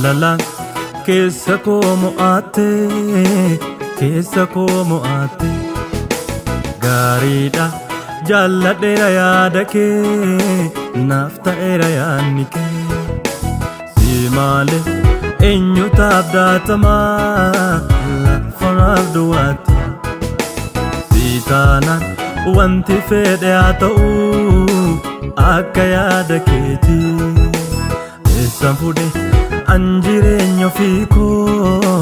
Jaalalaan keessa koo mo'atte, keessa koo mo'atte. Gaariidha, jaalladheera yaada kee, naaf ta'eera yaadni kee. Si malee eenyutu abdatamaa lafa duwwaatti? Si taanaan wanti fedhe haa ta'u akka yaada keetii. Eessaan fuudhee an jireenya ofii koo,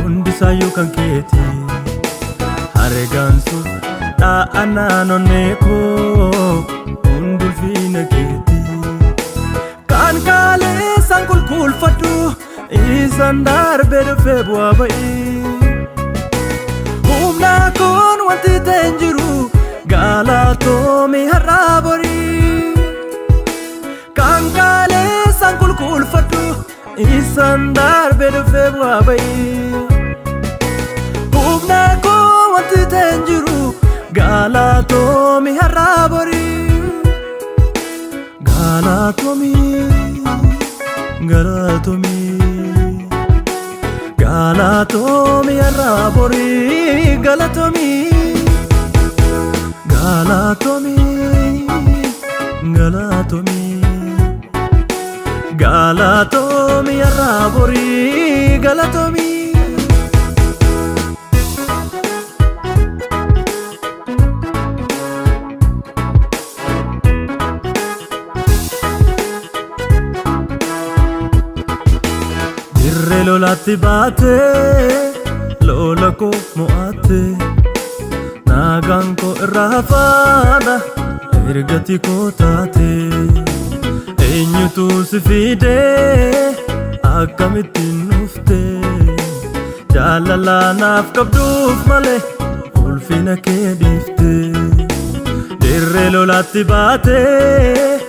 hundisaayyuu kan keeti. Hargaansu dha'anaan onnee koo, hundulfiina keeti. Kan kaaleessaan qulqulfadhu, isaan darbee dhufee bu'aa ba'ii. Humna koon wanti ta'e hin jiru, galatoomii har'aa borii. Kan kaaleessaan qulqulfadhu, isaan darbee dhufee bu'aa ba'ii. Humna koo wanti ta'e hin jiru, galatoomii har'aa borii. Galatoomii, galatoomii, galatoomii har'aa borii, galatoomii, galatoomii, galatoomii, galatoomii har'aa borii, galatoomii. Dirree lolaatti baatee, lola koo mo'attee, nagaan koo irraa hafaadha ergati koo taate. Eenyutu si fidee, akkamittiin dhufte? Jaalala naaf qabduuf malee ulfina kee dhiifte. Dirree lolaatti baatee,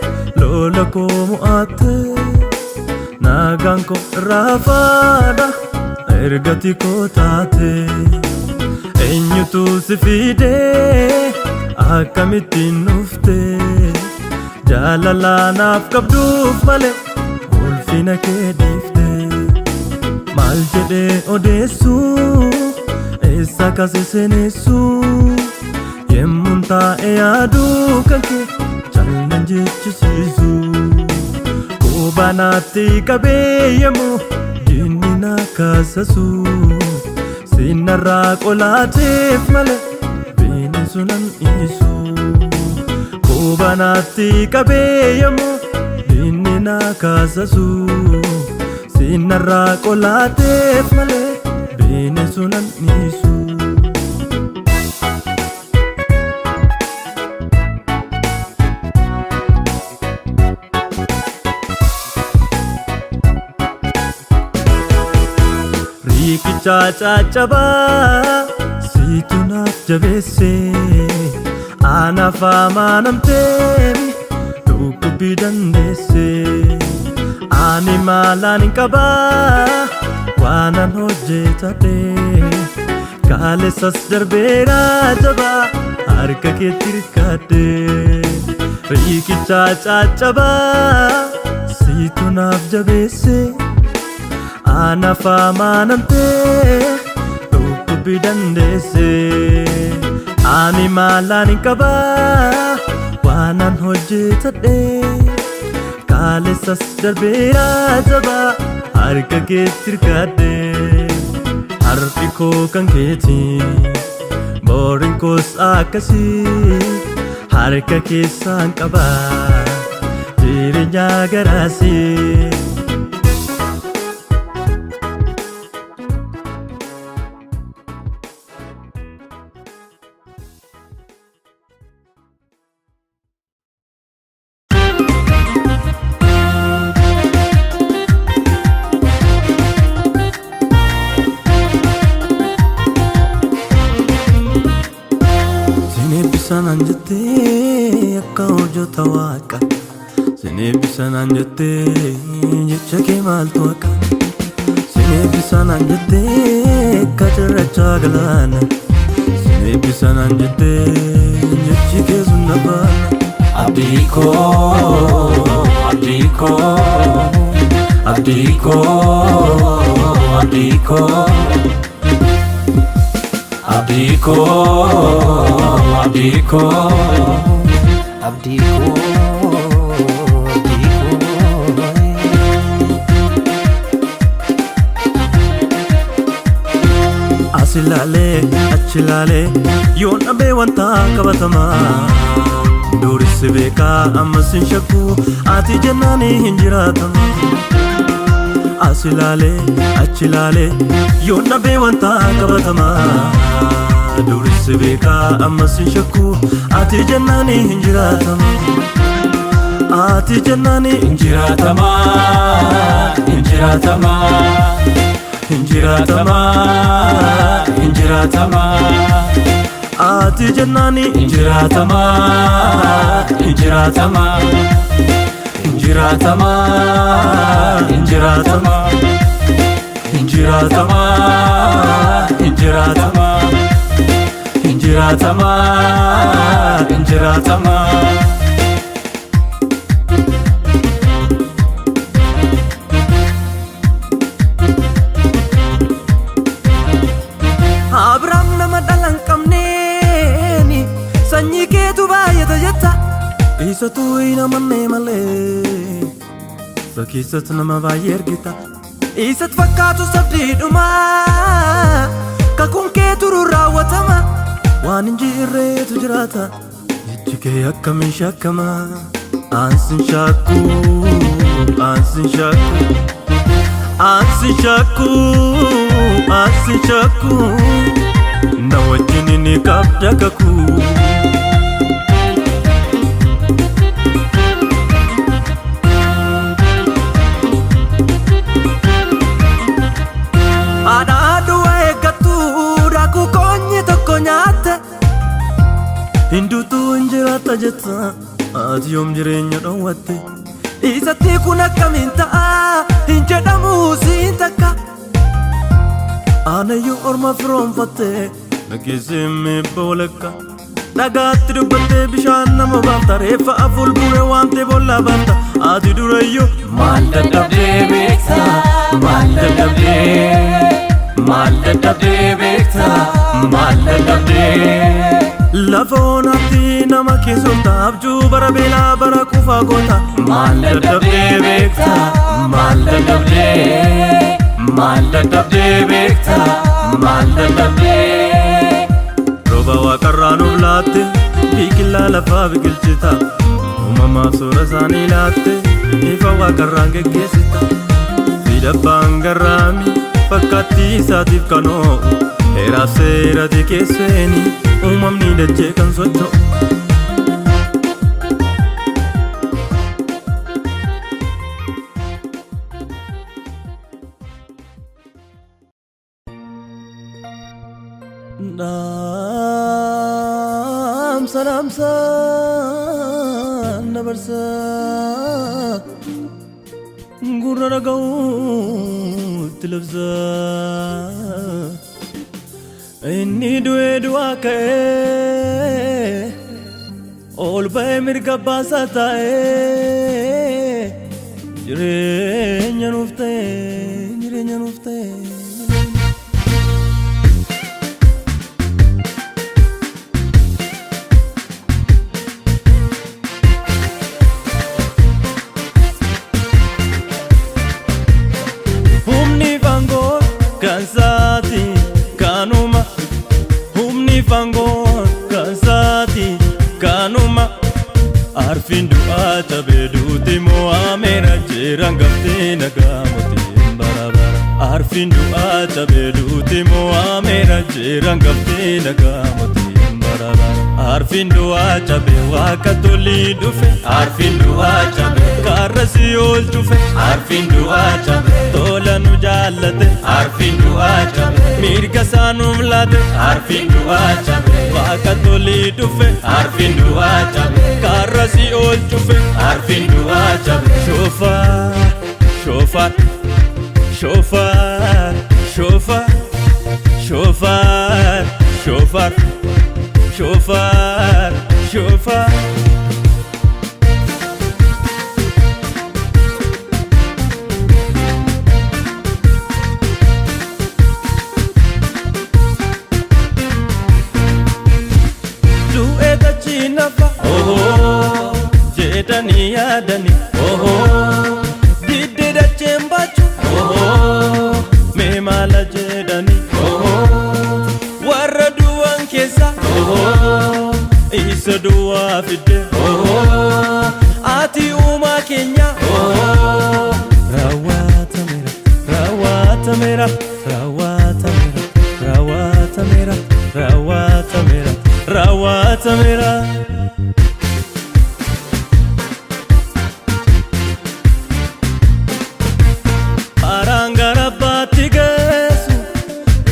lola koo mo'attee, nagaan koo irraa hafaadha ergati koo taate. Eenyutu si fidee, akkamittiin dhufte? Jaalala naaf qabduuf malee ulfina kee dhiifte. Maal jedhee odeessu, eessa akkasi seenessu? Yemmuun taa'e yaaduu kan kee callan jechisiisu. Qubanaatti qabee yemmuu diinni na kaasasu, siinarraa qolaateef malee bineensu nan dhiisu. Qubanaatti qabee yemmuu diinni na kaasasu, siinarraa qolaateef malee bineensu nan dhiisu. Riiqicha caccabaa siitu naaf jabeesse, anaaf amanamtee dhukkubbii dandeesse. Ani maalaan hin qabaa waanan hojjetadhe, kaalessas darbeera jabaa harka keetti hirkadhe. Riiqicha caccabaa siitu naaf jabeesse, anaaf amanamtee dhukkubbii dandeesse. Ani maalaan hin qabaa waanan hojjetadhe, kaalessas darbeera jabaa harka keetti hirkadhe. Har'i koo kan keeti, boriin koos akkasii, harka keessaan qabaa jireenya garaasii. Sin eebbisanaan jettee akka hojjeta waaqa. Sin eebbisanaan jettee, jecha kee maaltu akka? Sin eebbisanaan jettee akka cirracha galaana. Sin eebbisanaan jettee, jechi kee sun na faana. Abdii koo, abdii koo, Abdii koo, abdii koo, abdii koo, abdii koo, abdii koo, abdii koo. As ilaalee achi ilaalee yoon dhabee wanta qabatamaa. Duris beekaa ammas hin shakku, ati jennaan hin jiraatamu. As ilaalee achi ilaalee yoon dhabee wanta qabatamaa. Duris beekaa ammas hin shakku, ati jennaan hin jiraatamu. Ati jennaan hin jiraatamaa, hin jiraatamaa, hin jiraatamaa, hin jiraatamaa. Ati jennaan hin jiraatamaa, hin jiraatamaa, hin jiraatamaa, hin jiraatamaa, hin jiraatamaa, hin jiraatamaa, hin jiraatamaa, hin jiraatamaa. Abrahaam nama dhala hin qabneeni sanyii keetu baay'ata jetta. Isatu hin amanne malee fakkiisatti nama baay'ee ergita. Isatti fakkaatu sabdiidhuma, kakuun kee turuu raawwatama. Waan hin jirreetu jiraata, jechi kee akkamiin shakkama? Ansin shakku, ansin shakku, ansin shakku, ansin shakku, na wajjin ni qabda kakuu. Haadha du'a eeggattu daakuu koonyi tokko nyaatte. Hinduutu hin jiraata jetta, ati yoom jireenya dhoowwatte? Isatti kun akkamiin ta'a hin jedhamu siin takka. Anayyuu orma firoonfatte na keessee meebba walakka. Dhagaatti dubbattee bishaan nama baafta, reeffa afur bure waan ta'e boolla baafta, ati durayyuu maal dadhabdee beekta, maal dadhabdee, maal dadhabdee beekta, maal dadhabdee. Lafa onaatti nama keessoota, abjuu bara beelaa bara kufaa goota, maal dadhabdee beekta, maal dadhabdee, maal dadhabdee beekta, maal dadhabdee. Rooba waaqarraa nuuf laatte, biqilaa lafaa biqilchita, uumamaaf soora isaanii laatte, ifa waaqarraan geggeessita. Fidhabbaan garraami fakkaattii isaatiif kan oo'u, heeraaf seerati keesseeni uumamni dachee kan socho'u. Dhaamsa dhaamsaan dabarsa, gurra dhaga'uutti labsa. Inni du'ee du'aa ka'ee ol ba'ee mirga baasaa taa'ee jireenya nuuf ta'e, jireenya nuuf ta'e. Humni fangoo kan saati kanuma, humni fangoo kan saati kanuma. Arfiin du'aa cabee duuti mo'ameera, jiraan gaftee nagaa mootiin bara bara. Arfiin du'aa cabee duuti mo'ameera, jiraan gaftee nagaa mootiin bara bara. Arfiin du'aa cabee waaqa tolii dhufe, arfiin du'aa cabee karra si ol cufe, arfiin du'aa cabee tola nu jaallate, arfiin du'aa cabee mirga isaa nuuf laate, arfiin du'aa cabee waaqa tolii dhufe, arfiin du'aa cabee karra si ol cufe, arfiin du'aa cabee. Shofar, shofar, shofar, shofar, shofar, shofar, shofar, shofar. keessa isa duwwaa fidde ati uumaa keenya. Raawwatameera, raawwatameera, raawwatameera, raawwatameera, raawwatameera, raawwatameera. Karaan gara abbaatti geessu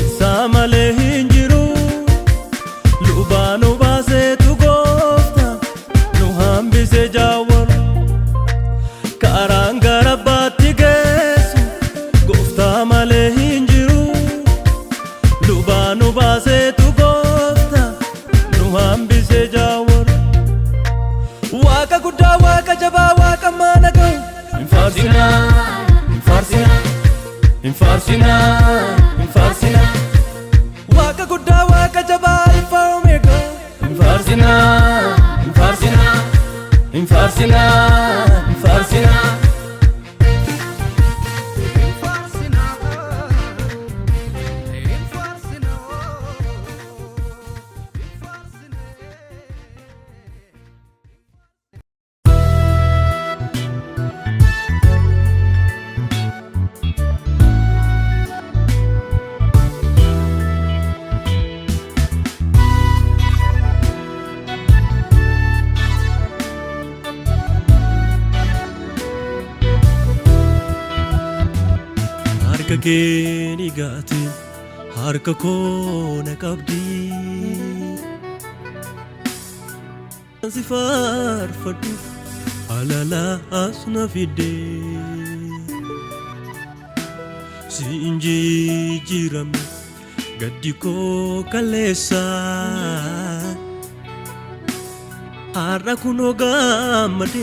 isaa malee hin jiru. Lubaa nu baaseetu goofta nu hambise jaawwalu. Karaan gara abbaatti geessu gooftaa malee hin jiru. Lubaa nu baaseetu goofta nu hambise jaawwalu. Waaqa guddaa, waaqa jabaa, waaqa maana ga'u. Hin faarsinaa, hin faarsinaa, hin faarsinaa, hin faarsinaa. Waaqa guddaa, waaqa jabaa, Alfaa Omeegaa. Hin faarsinaa, hin faarsinaa, hin faarsinaa, hin faarsinaa. Harka kee ni gaate, harka koo na qabdi. Si faarfadhu alala as na fidde. Si hin jijjiiramne gaddi koo kaleessa. Har'a kunoo gammade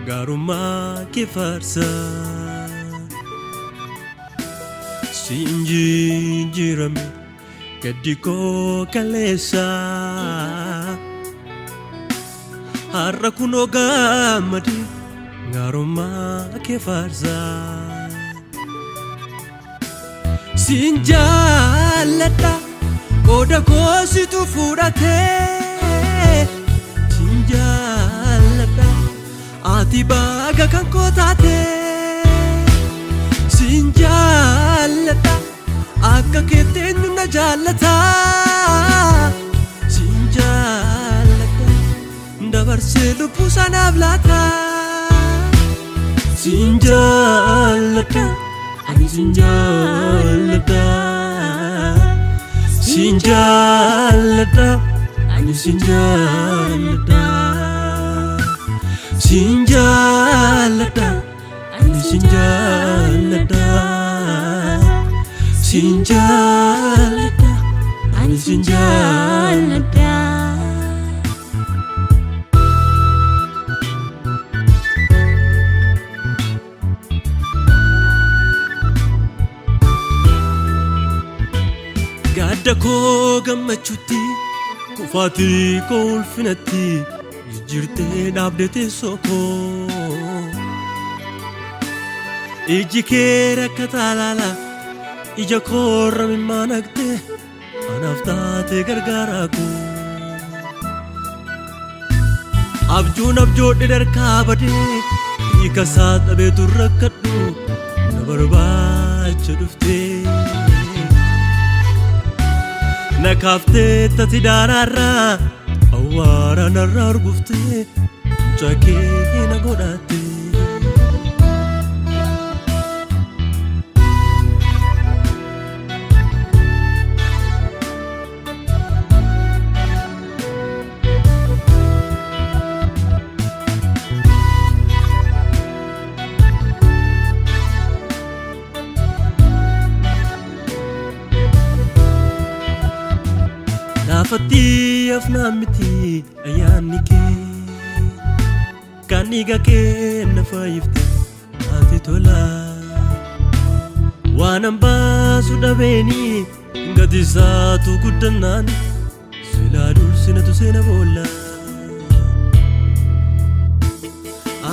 gaarummaa kee faarsa. Si hin jijjiiramne gaddi koo kaleessa. Har'a kunoo gammade gaarummaa kee faarsa. Sin jaalladha, qooda koo situ fudhatee. Sin jaalladha, ati baga kan koo taate. Sin jaalladha, akka keetti eenyu na jaallata? Sin jaalladha, dabarsee lubbuu sanaaf laata. Sin jaalladha, ani sin jaalladha. Sin jaalladha, ani sin jaalladha. Sin jaalladha, ani sin jaalladha. Sin jaalladha, ani sin jaalladha. Gadda koo gammachuutti, kufaatii koo ulfinatti jijjiirtee dhaabde teessoo koo. Iji kee rakkataa laala, ija koorra mimmaa naqxe, anaaf taate gargaaraa koo. Abjuun abjoodhe darkaa badee hiika isaa dhabeetu rakkadhu na barbaacha dhuftee. Na kaaftee tati daaraarraa awwaara narraa arguftee mucaa kee na godhatte. Laafatti hafnaan miti ayyaanni kee kan dhiiga kee na fayyifte ati tola. Waan an baasu dhabeeni gati isaatu guddannaan silaa dursinatu seena boolla.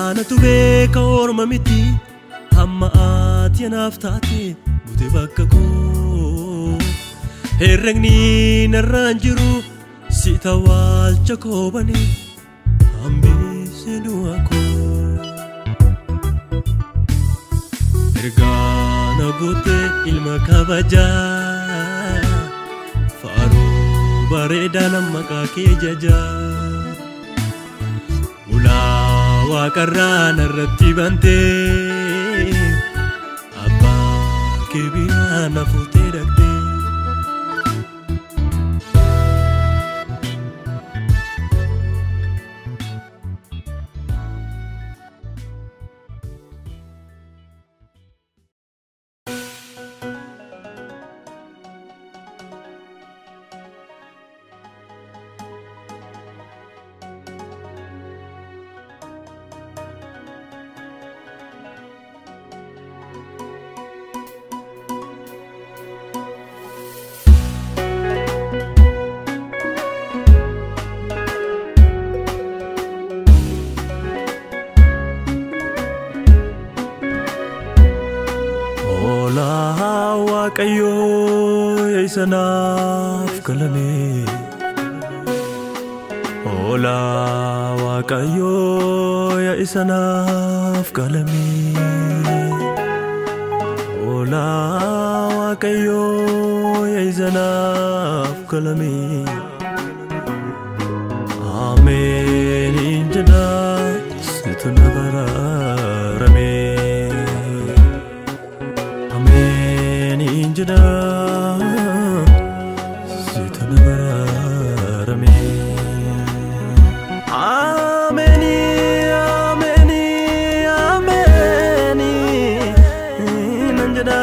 Anatu beeka orma miti hamma ati anaaf taate bute bakka koo. Herregni narraan jiru Si tawaalcha koo banee hambise du'a koo. Ergaa na gootee ilma kabajaa, faaruu bareedaa nama maqaa kee jajaa. Ulaa waaqarraa narratti bantee, abbaa kee biraa na fuutee dhaqxee. Hoolaa Waaqayyoo eessanaaf galame. Hoolaa Waaqayyoo eessanaaf galame. Hoolaa Waaqayyoo eessanaaf galame. Ameen jedha situ na baraarame. Ameen jedha situ na baraarame. Ameen, ameen, ameen nan jedha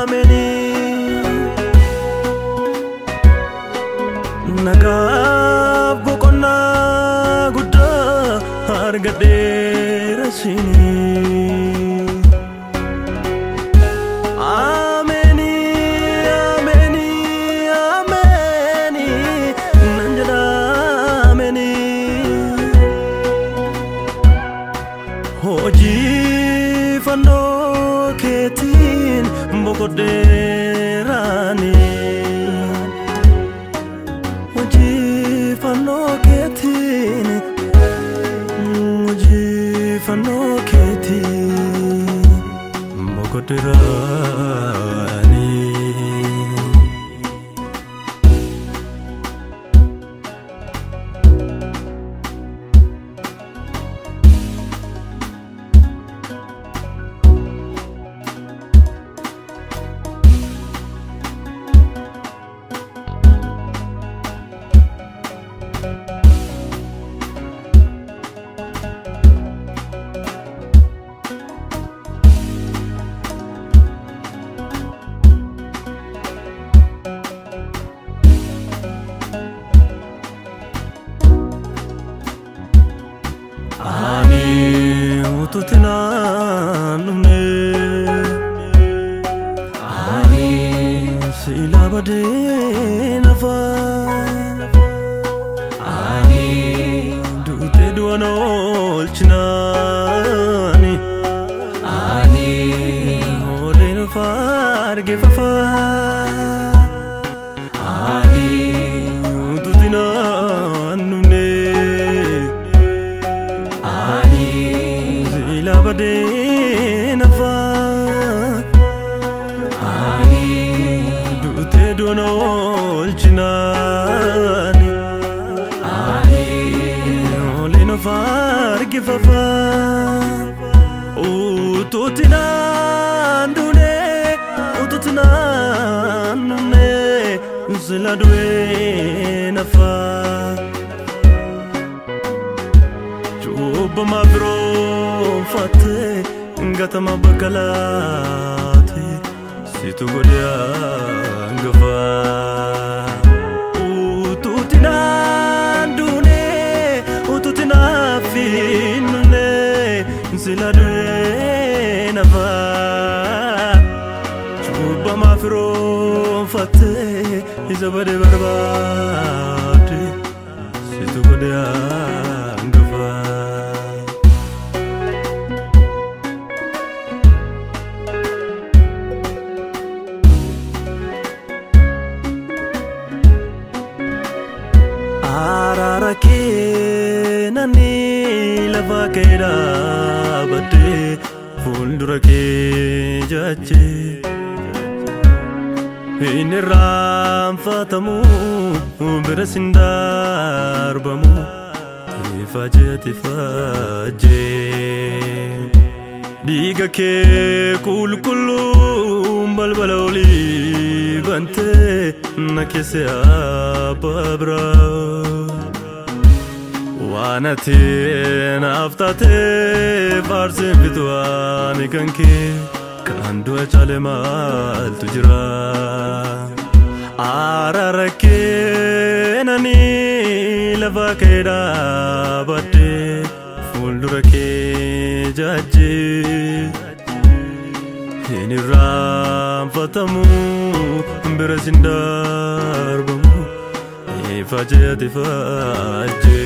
ameen. Nagaaf boqonnaa guddaa argadheera siinii. Ameeni, ameeni, ameeni nan jedha ameeni. Hojii fannoo keetiin boqodheeraani. Hojii fannoo keetiin, hojii fannoo keetiin boqodheeraani. Ani utuutti naan dhumne, ani sila badee nafa, ani duutee du'a oolchinaani, ani hooleen of arge fafa, ani utuutti naan dhumne. Ani sila badee nafa, ani duutee du'a oolchinaani, ani hooleen of arge fafa, utuutti naan duune, utuutti naan dhumne, sila du'ee nafa. Cubbama biroonfatte, gatama bakka laate, situ godhe hangafa. Utuutti naan duune, utuutti naaf hin dhumne, sila du'ee nafa. Cubbama firoonfatte, isa bade barbaade, situ godhe hangafa. Araara kee nani lafa kee dhaabadhee fuuldura kee jechee hin irraanfatamu bira sin darbamu ifaajee ifaajee dhiiga kee qulqulluun balbala olii bantee na keessa abbaa biraa. Waan ati naaf taatee faarseen fitu ani kan kee kan du'a caale maaltu jira? Araara kee nani lafa kee dhaabadhee fuuldura kee jajjee hin irraanfatamu bira sin darbamu ifaajee ati ifaajee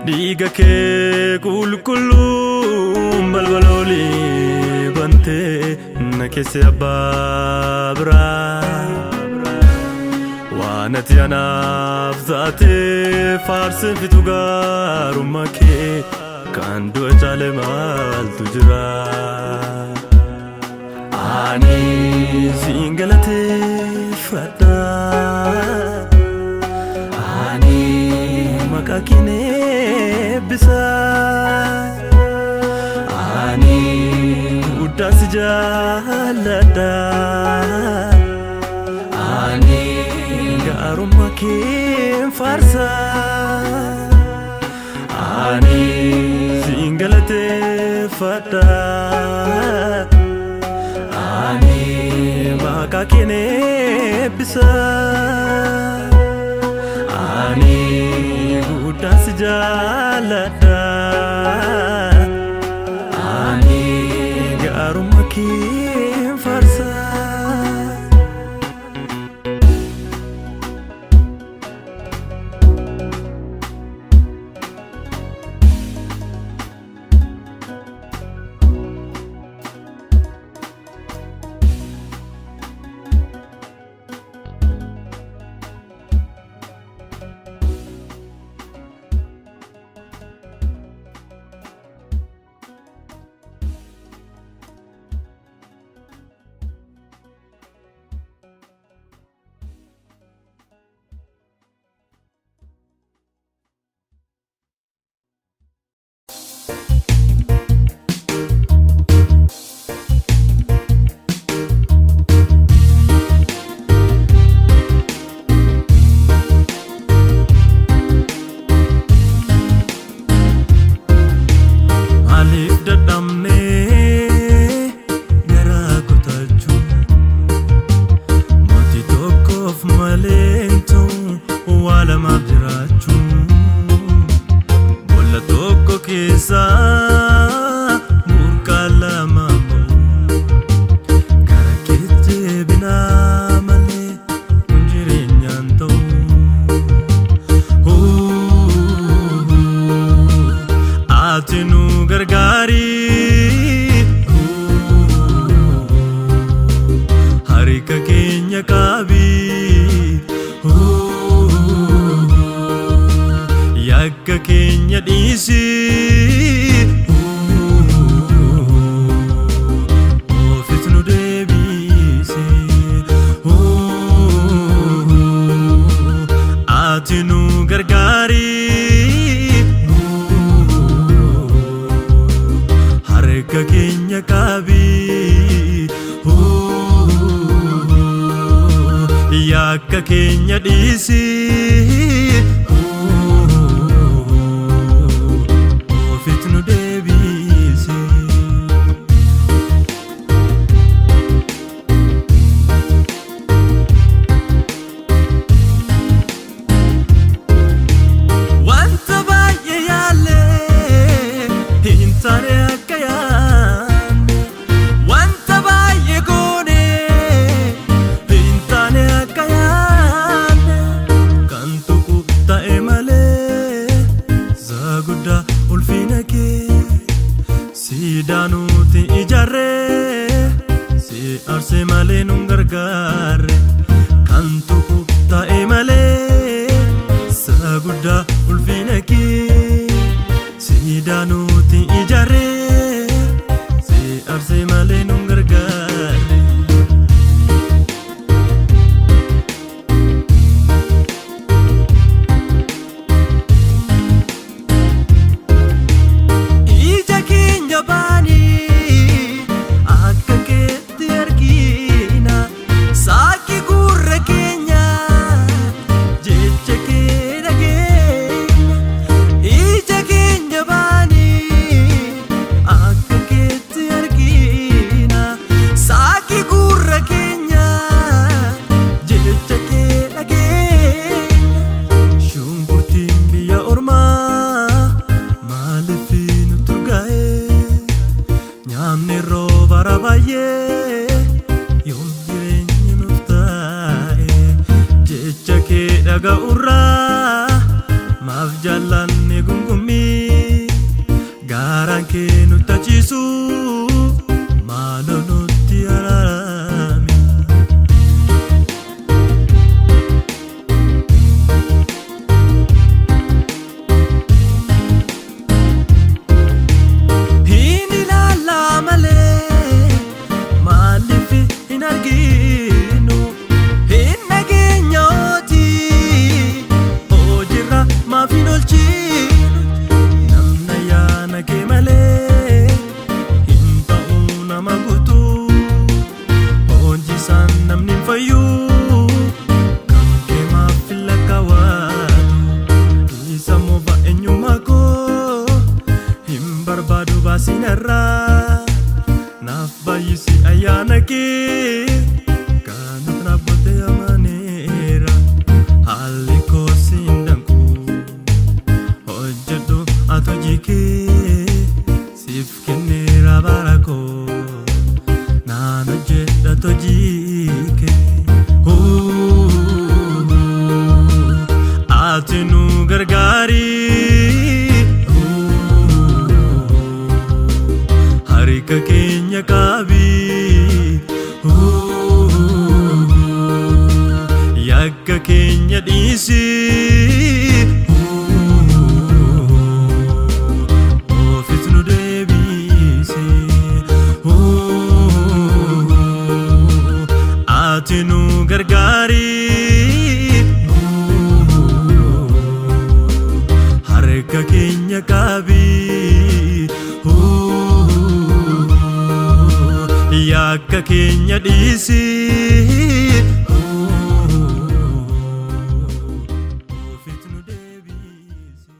dhiiga kee qulqulluun balbala olii bantee na keessa abbaa biraa. Waan ati anaaf taatee faarseen fitu gaarummaa kee kan du'a caale maaltu jira? Ani siin galateeffadha. Ani maqaa kee eebbisa. Ani guddaan si jaalladha. Ani gaarummaa keen faarsa. Ani siin galateeffadha. Ani maqaa keen eebbisa. Ani guddaan si jaalladha. Ani gaarummaa keen faarsa. Maaliif dadhabnee garaa kutachuu? Mootii tokkoof malee hin ta'u waa lamaaf jiraachuu. Boolla tokko keessaa burqaa lama ba'u. Gara keetti deebinaa malee kun jireenyaan ta'u. Ati nu gargaari. Harka keenya qabi. Yakka keenya dhiisi. Ofitti nu deebisi. Ati nu gargaari. Harka keenya qabi. Yakka keenya dhiisi. Ofitti nu deebisi. Wanta baay'ee yaallee hin taane akka yaadne. Wanta baay'ee goone hin taane akka yaadne. Kan tuqu Dhaga'urraa maaf jaallanne gungummii gaaraan kee nutti achiisu maaloo nutti araarami. Hin ilaallaa malee maaliif hin arginu hin dhageenyooti hojiirra maaf hin oolchinu namna yaana kee malee hin ta'u nama guutuu hojii isaan namni hin fayyuu kan kee maaf hin lakkaawwatu isa moofa eenyummaa koo hin barbaadu baasinarraa naaf baay'isi ayyaana kee kanat naaf gootee amaneera haalli koo siin danqu hojjedhu ati hojii kee siif kenneera bara koo naan hojjedha ati hojii kee. Ati nu gargaari. Harka keenya qabi. Yakka keenya dhiisi. Ofiis nu deebisi. Ati nu gargaari. Harka keenya qabi. Yakka keenya dhiisi. Ofiis nu deebisi.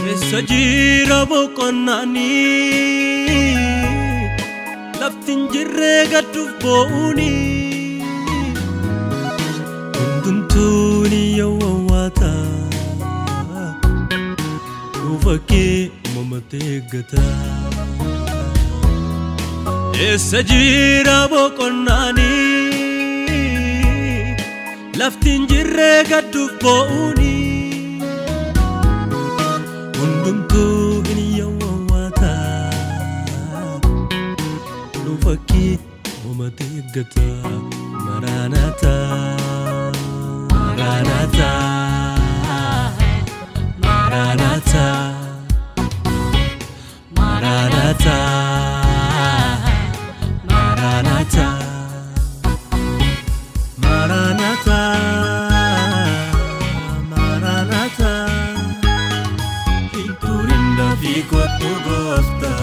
Keessa jira boqonnaanii lafti hin jirre gadduuf boo'uuni hundumtuu ni yawwaata dhufa kee uumamatti eeggata. Eessa jira boqonnaanii lafti hin jirre gadduuf boo'uuni hundumtuu hin yawwaata dhufa kee uumamatti eeggata. Maranatha, Maranatha, Maranatha, Maranatha, Maranatha, Maranatha, Maranatha. Hin turin dafii kottu gooftaa.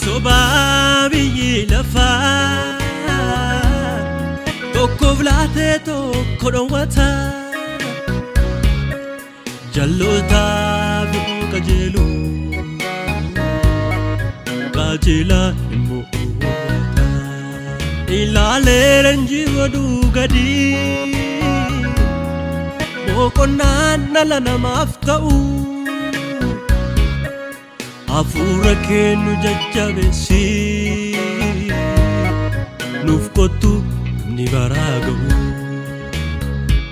Sobaa biyyi lafaa tokkoof laatee tokko dhowwata jallootaaf yoo qajeelu qajeelaa immoo owwata ilaalee injifaduu gadi boqonnaan dhala namaaf ta'u. Hafuura kennu jajjabeessi nuuf kottu ni baraa ga'u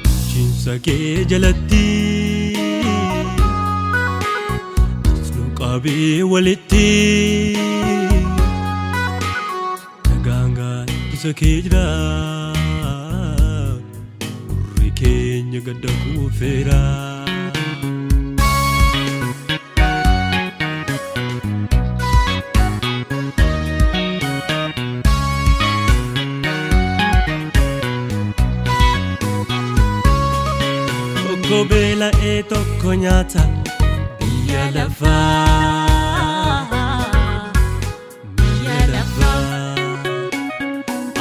bulchiinsa kee jalatti as nu qabee walitti nagaan gaaddisa kee jira gurri keenya gadda kuufeera. Tokko beela'ee tokko nyaata. Biyya lafaa, biyya lafaa.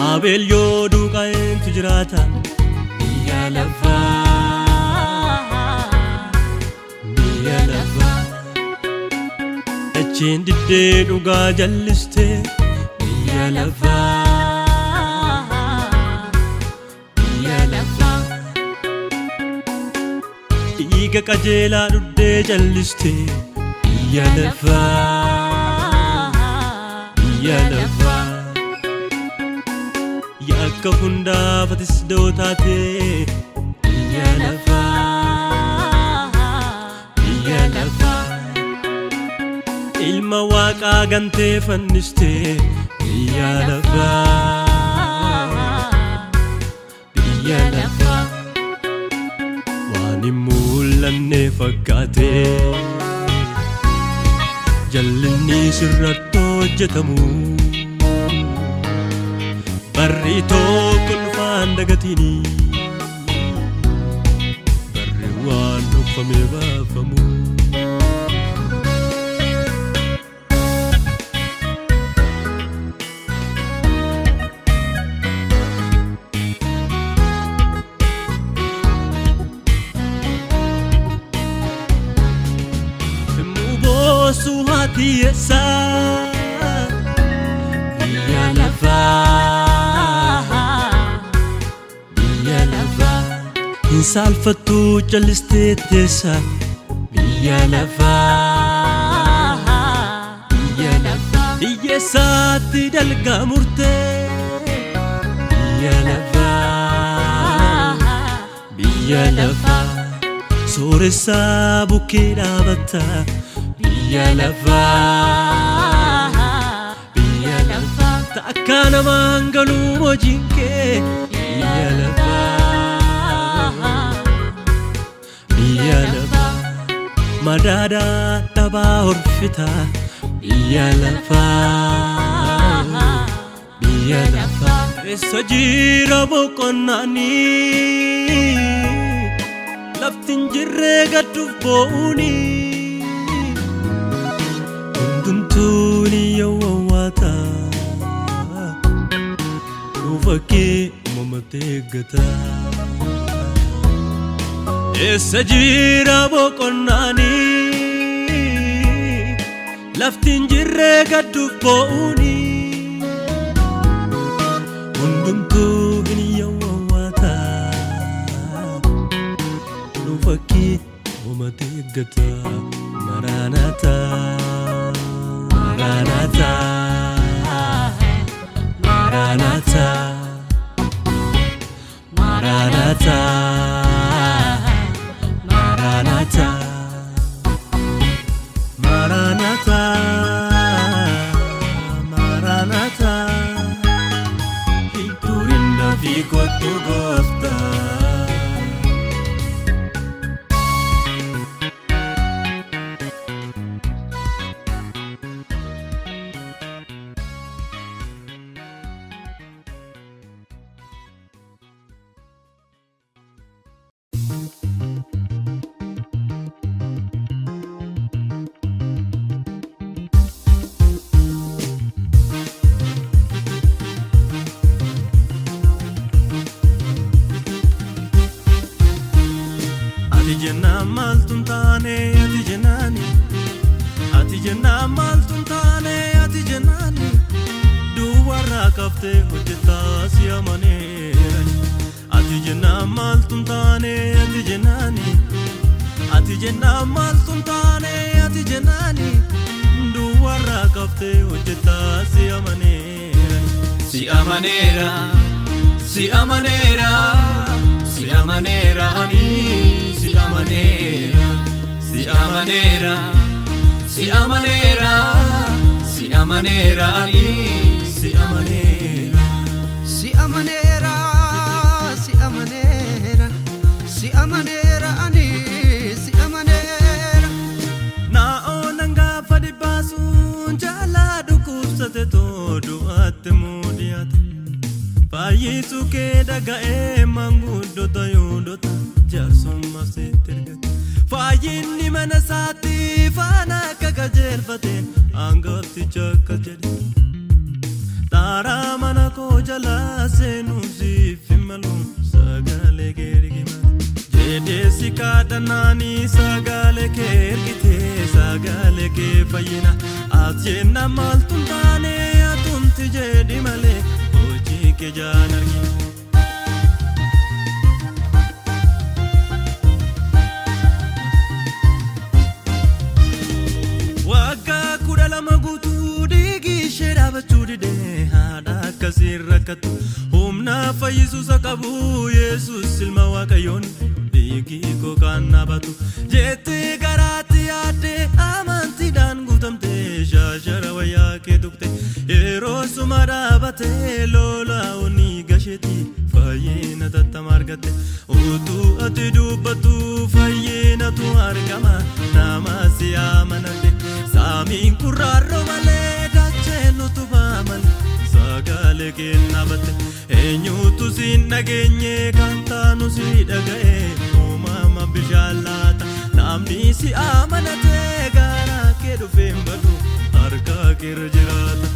Abeel yoo duukaa eentu jiraata? Biyya lafaa, biyya lafaa. Dacheen diddee dhugaa jallistee, biyya lafaa, biyya lafaa. Dhiiga qajeelaa dhuddee jallistee, biyya lafaa, biyya lafaa. Yakka hundaaf atis da'oo taatee, biyya lafaa, biyya lafaa. Ilma waaqaa gantee fannistee, biyya lafaa, biyya lafaa. Waan hin mul'anne fakkaatee jallinni sirratti hojjetamu. Barri tokko dhufaan dagatini, barri waan dhokfamee baafamu. Himmuu boosuu haati eessaa, biyya lafaa, biyya lafaa. Hin saalfattuu callistee teessa, biyya lafaa, biyya lafaa. Hiyyeessaatti dalgaa murtee, biyya lafaa, biyya lafaa. Sooressaa bukkee dhaabatta, biyya lafaa, biyya lafaa. Takka namaan galuu hojiin kee, biyya lafaa, biyya lafaa. Madaadaa dhabaa horfita, biyya lafaa, biyya lafaa. Eessa jira boqonnaanii? Lafti hin jirree gadduuf boo'uuni. Hundumtuu ni yawwaata, dhufa kee uumamatti eeggata. Eessa jira boqonnaanii? Lafti hin jirree gadduuf boo'uuni. Hundumtuu hin yawwaata, dhufa kee uumamatti eeggata. Maranatha, Maranatha, Maranatha, Maranatha, Maranatha, Maranatha, Maranatha. Hin turin dafii kottu gooftaa. Ati jennaan maaltu hin taane, ati jennaani. Ati jennaan maaltu hin taane, ati jennaani. Duwwaarraa kaftee hojjetaa si amaneera. Ati jennaan maaltu hin taane, ati jennaani. Ati jennaan maaltu hin taane, ati jennaani. Duwwaarraa kaftee hojjetaa si amaneera. Si amaneera, si amaneera, si amaneera ani, si amaneera, si amaneera, si amaneera, si amaneera ani, si amaneera. Si amaneera, si amaneera, si amaneera ani, si amaneera. Naa'oon gaafa dhibbaasuun jaalaa dhukkubsate too du'aatti muudiyate. Fayyisuu kee dhaga'ee maanguddoota yoodota jaarsummaa seetti ergate. Fayyinni mana isaatti. galfateen hangafticha akkas jedhe. Xaaraa mana koo jalaa seenuuf siif hin malu sagalee kee ergi malee. Jedhee si kadhannaanii sagalee kee ergite sagalee kee fayyina. Ati jenna maaltu hin taane atumti jedhi malee hojii kee jaan argina. Waggaa 12 guutuu dhiigi ishee dhaabachuu dide haadha akkasiin rakkattu humna fayyisuusa qabu Yesuus ilma Waaqayyoon dhiigi koo kan dhaabatu jettee garaatti yaadde amantiidhaan guutamte shaashara wayyaa kee tuqte yeroo suma dhaabate lolaa'uun gasheeti fayyina tattama argatte utuu ati dubbattu fayyinatu argama nama si amanate saamiin kurraarroo malee dacheen utubaa malee sagalee kee dhaabatte eenyutu siin dhageenye kan taanu si dhaga'e uumama bishaan laata namni si amanate garaa kee dhufee hin badu harka keerra jiraata.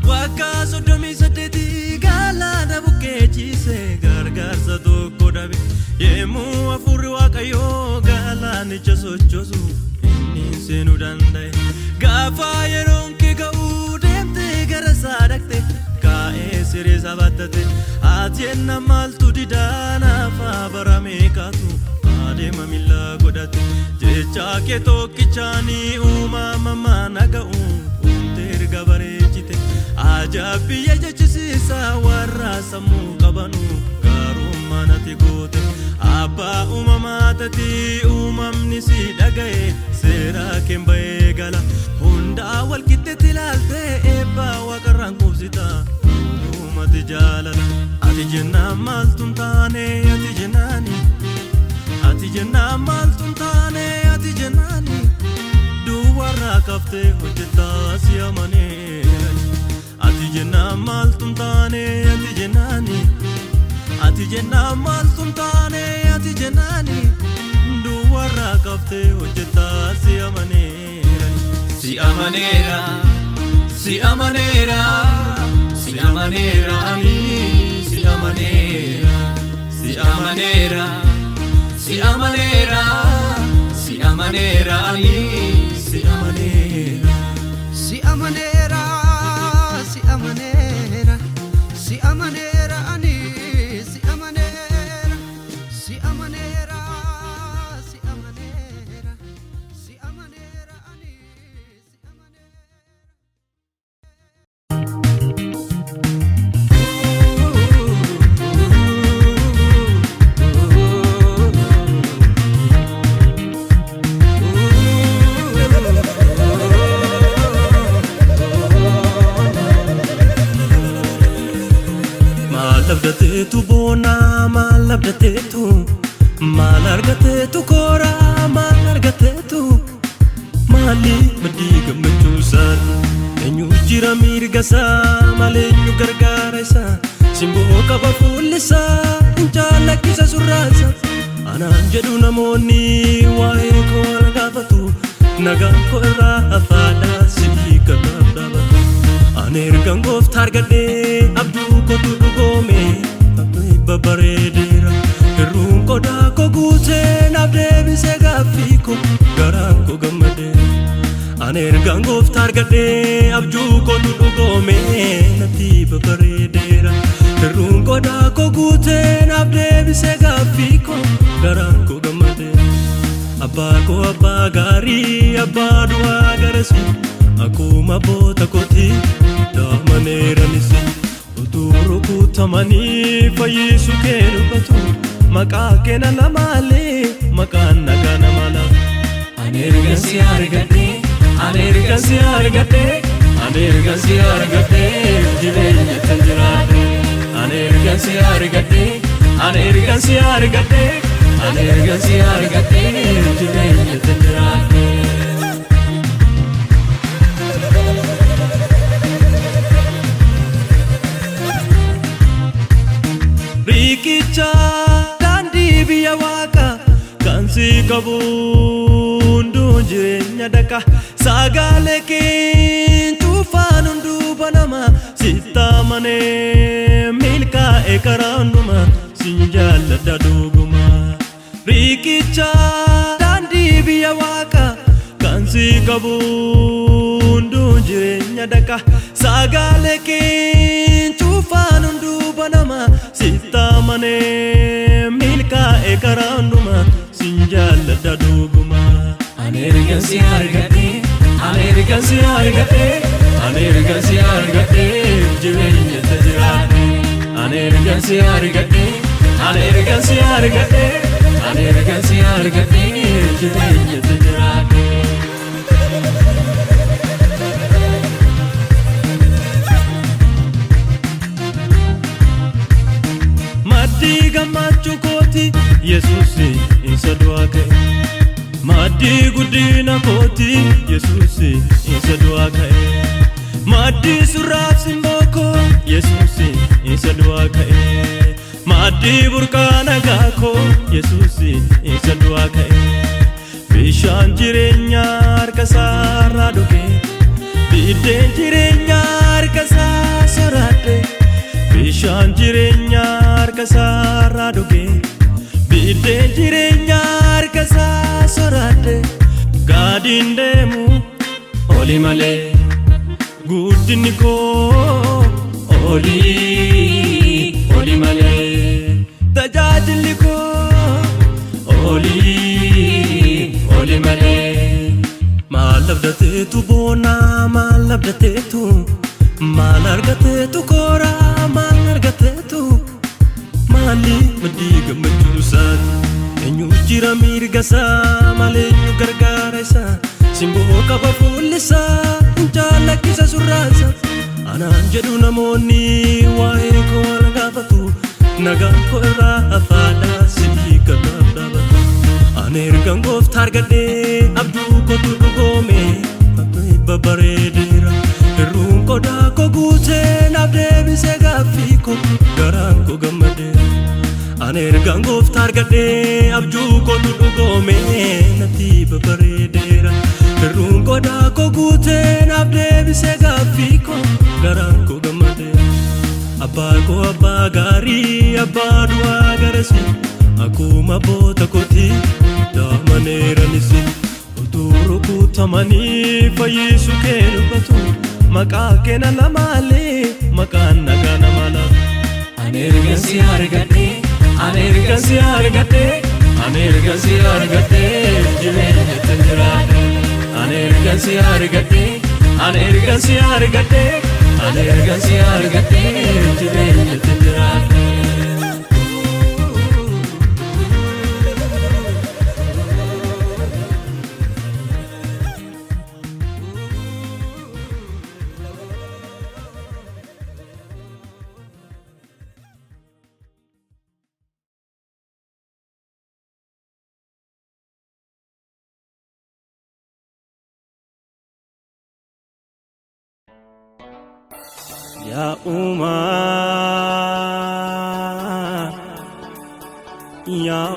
Waggaa 38 galaana bukkee ciise gargaarsa tokko dhabe yemmuu hafuurri Waaqayyoo galaanicha sochoosu inni seenuu danda'e. Gaafa yeroon kee ga'u deemtee gara isaa dhaqxe kaa'ee siree isaa baattate ati enna maaltu didaa naafa bara meeqaatu adeema miila godhate jecha kee tokkichaanii uumama mana ga'u uumte erga bareechite ajaa'ib biyya jechisiisa warra sammuu qabanu gaarummaa natti goote abbaa uumamaa tati uumamni si dhaga'e seera keen ba'ee gala hundaa wal qixxeetti ilaalte eebba waaqarraan quubsita dhugumatti jaalala ati jennaan maaltu hin taane ati jennaani ati jennaan maaltu hin taane ati jennaani duwwarraa kaftee hojjettaa si amaneera ati jennaan maaltu hin taane ati jennaani ati jennaan maaltu hin taane ati jennaani duwwarraa kaftee hojjettaa si amaneera. Si amaneera, si amaneera, si amaneera ani si amaneera, si amaneera, si amaneera, si amaneera ani si amaneera. Si amaneera, si amaneera, si amaneera ani si amaneera, si amaneera, si amaneera, si amaneera ani si amaneera. Maal abdateetu boonaa maal abdateetu maal argateetu kooraa maal argateetu maali maddii gammachuu isaati eenyu jira mirga isaa maal eenyu gargaara isaa simboo qaba fuulli isaa hin caalaqqisa surraasa anaan jedhu namoonni waa'ee koo na gaafatu nagaan koo irraa hafaadha sidii kanaaf dhaabatu. Ani ergan gooftaa argadhee abjuu kootu dhugoome abdii babbareedeera. Hirruun qodaa koo guutee naaf deebisee gaaffii koo garaan koo gammadeera. Ani ergan gooftaa argadhee abjuu kootu dhugoome natti babbareedeera. Hirruun qodaa koo guutee naaf deebisee gaaffii koo garaan koo gammadeera. Abbaa koo abbaa gaarii abbaa du'aa garasi akkuma abboota kooti daamaneeranis utuu rukutamanii fayyisu kee dubbatu maqaa kee na lamaalee maqaan nagaa nama laata. Ani ergan si argadhee, ani ergan si argadhee, ani ergan si argadhee jireenya tan jiraadhe. Ani ergan si argadhee, ani ergan si argadhee, ani ergan si argadhee jireenya tan jiraadhe. Riikicha si qabu hunduu jireenya dhaqa. Sagalee keen cufaan hunduu banama. Sitti amanee milkaa'e karaa hundumaa. Sin jaalladha dhuguma. Riqicha daandii biyya waaqa kan si qabu hunduu jireenya dhaqa. Sagalee keen cufaan hunduu banama. Sitti amanee milkaa'e karaa hundumaa. Sin jaalladha dhuguma. Ani ergan si argadhe, ani ergan si argadhe, ani ergan si argadhe, jireenya ta jiraadhe. Ani ergan si argadhe, ani ergan si argadhe, ani ergan si argadhe, jireenya ta jiraadhe. Maddii gammachuu kooti Yesuus isa du'aa ka'e. Maddii guddina kooti Yesuus isa du'aa ka'e. Maddii surraaf simboo koo Yesuus isa du'aa ka'e. Maddii burqaa nagaa koo Yesuus isa du'aa ka'e. Bishaan jireenyaa harka isaarraa dhuge. Biddeen jireenyaa harka isaa soraadhe. Bishaan jireenyaa harka isaarraa dhuge. Biddeen jireenyaa harka isaa soraadhe. Gaadiin deemu oli malee. Guddinni koo Olii, oli malee. Tajaajilli koo Olii, oli malee. Maal abdateetu boonaa, maal abdateetu, maal argateetu kooraa, maal argateetu, maali maddii gammachuu isaati, eenyu jira mirga isaa, maal eenyu gargaara isaa, simboo qaba fuulli isaa, hin jaalakkisa surraasa, anaan jedhu namoonni waa'ee koo wal gaafatu, nagaan koo irraa hafaadha sidii kanaaf dhaabatu. Ani ergan gooftaa argadhee abjuu kootu dhugoome babbareedeera. Hirruun qodaa koo guutee naaf deebisee gaaffii koo garaan koo gammadeera. Ani ergan gooftaa argadhee abjuu kootu dhugoome natti babbareedeera. Hirruun qodaa koo guutee naaf deebisee gaaffii koo garaan koo gammadeera. Abbaa koo abbaa gaarii abbaa du'aa garasi akkuma abboota kooti daamaneeranis utuu rukutamanii fayyisu kee dubbatu maqaa keena lamaalee maqaan nagaa nama laatu. Ani ergan si argadhe, ani ergan si argadhe, ani ergan si argadhe, jireenya tan jiraadhe. Ani ergan si argadhe, ani ergan si argadhe, ani ergan si argadhe, jireenya tan jiraadhe. Yaa uumaa, yaa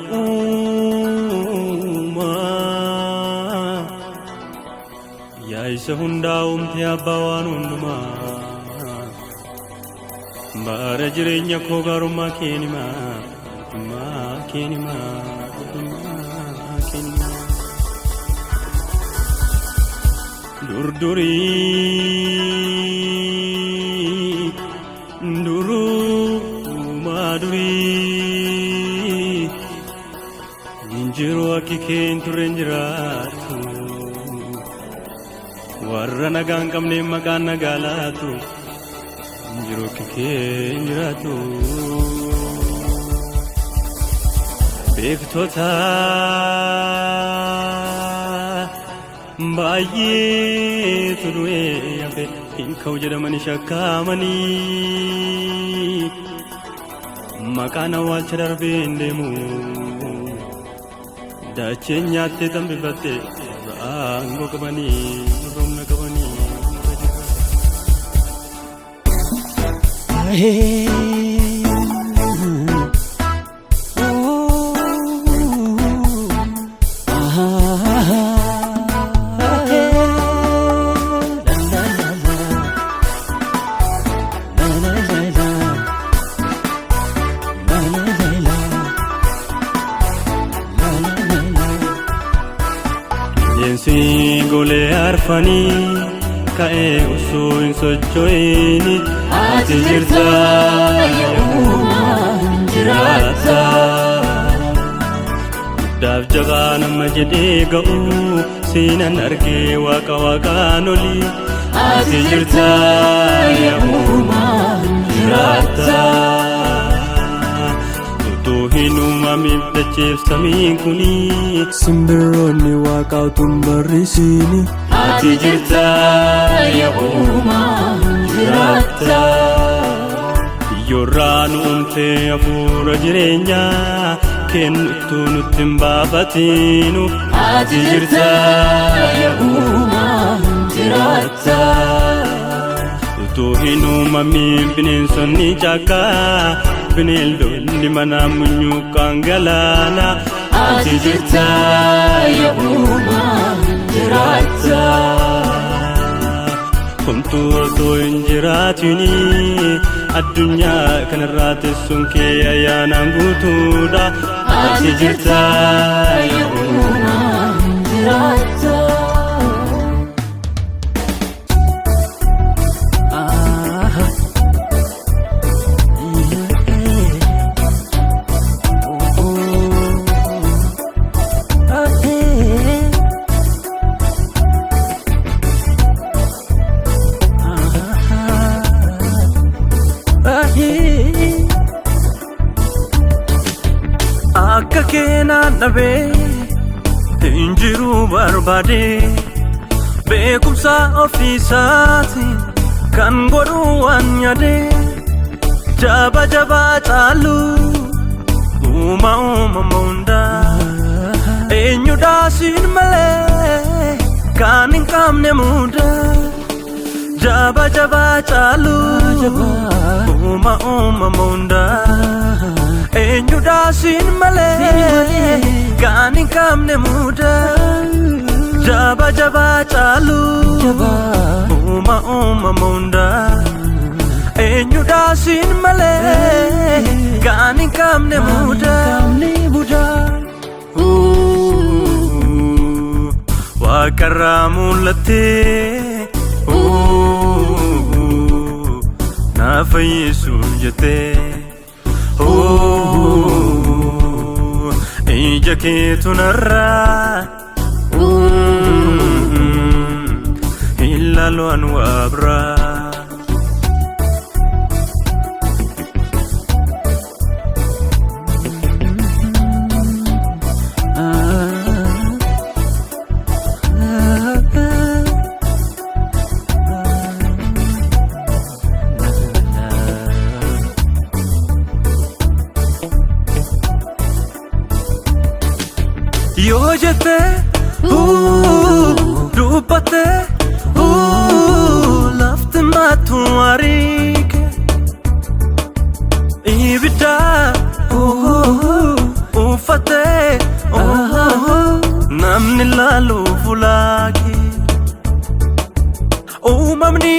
uumaa, yaa isa hundaa uumte abbaa waan hundumaa, bara jireenya koo gaarummaa kee himaa, guddummaa kee himaa, guddummaa kee himaa. Durdurii, durumaa durii, hin jiru akki kee hin turre hin jiraatu. Warra nagaa hin qabne maqaan nagaa laatu, hin jiru akki kee hin jiraatu. Beektota baay'eetu du'ee hafe hin ka'u jedhamanii shakkamanii maqaan awwaalcha darbee hin deemu dacheen nyaattee tambifatte warra aangoo qabanii warra humna qabanii. arfanii ka'ee osoo hin socho'ini. Ati jirta uumaa jiraata. Guddaaf jabaa nama jedhee ga'u siinan argee waaqa waaqaan olii. Ati jirta uumaa jiraata. Utuu hin uumamiif dacheef samiin kuni Simbirroonni waaqaa utuu hin barrisiini. Ati jirta uumaa jiraata. Biyyoorraa nu uumtee hafuura jireenyaa kennuttuu nutti hin baafatinu. Ati jirta uumaa jiraata. Utuu hin uumamin bineensonni caakkaa bineeldonni manaa munyuuqaan galaana. Ati jirta uumaa jiraata. Homtuu osoo hin jiraatini addunyaa kanarraa teessoon kee ayyaanaan guutuudha. Ati jirta uumaa jiraata. Akka keenan dhabee hin jiru barbaade beekumsa ofiisaatiin kan godhu waan yaade jaba jabaa caalu uuma uumama hundaa eenyudhaa siin malee kan hin qabne mudaa jaba jabaa caalu uuma uumama hundaa eenyudhaa siin malee kan hin qabne mudaa jaba jabaa caalu uuma uumama hundaa eenyudhaa siin malee kan hin qabne mudaa Waaqarraa mul'attee na fayyisuuf jettee ija keetu narraa ilaalu an waa biraa. Yoo jettee dubbattee lafti maattu ariike ibidda uffattee namni laalu fuulaakee uumamni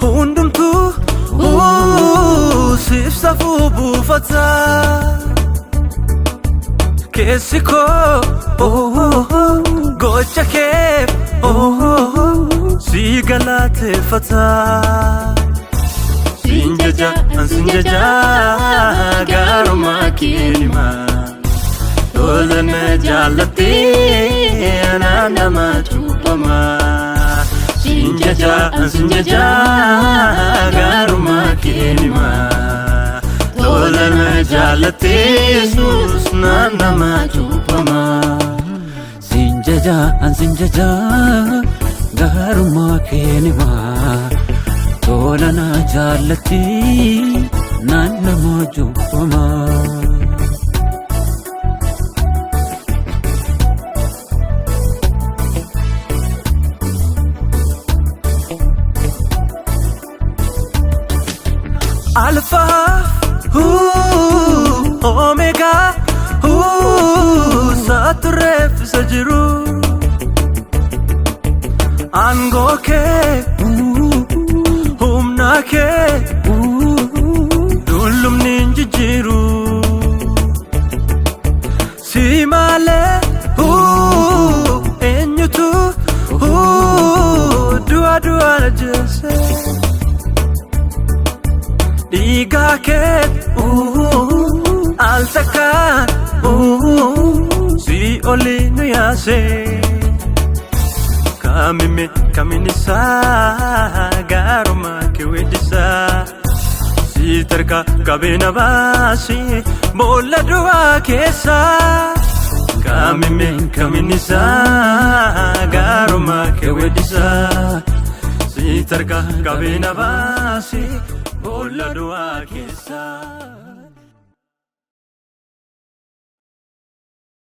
hundumtuu siif safuu buufata. Keessi koo gocha kee si galateeffata. Siin jaja an siin jaja gaarummaa kee nima. Tola na jaallattee anaa nama cubbamaa. Siin jaja an siin jaja gaarummaa kee nima. Tola na jaallattee Yesuus na nama cubbamaa. Siin jaja an siin jaja gaarummaa kee nimaa tola na jaallatti naan nama cubbamaa. Alpha, Omega, saatureef isa jiru. Aangoo kee, humna kee, dullumni hin jijjiiru. Si malee, eenyutu Dhiigaa kee al takkaan si oli nu yaase. Kamime kaminisa gaaruma keewwedisa si tarka qabeena baasi boolla du'aa keessa. Kamime kaminisa gaaruma keewwedisa si tarka qabeena baasi boolla du'aa keessa.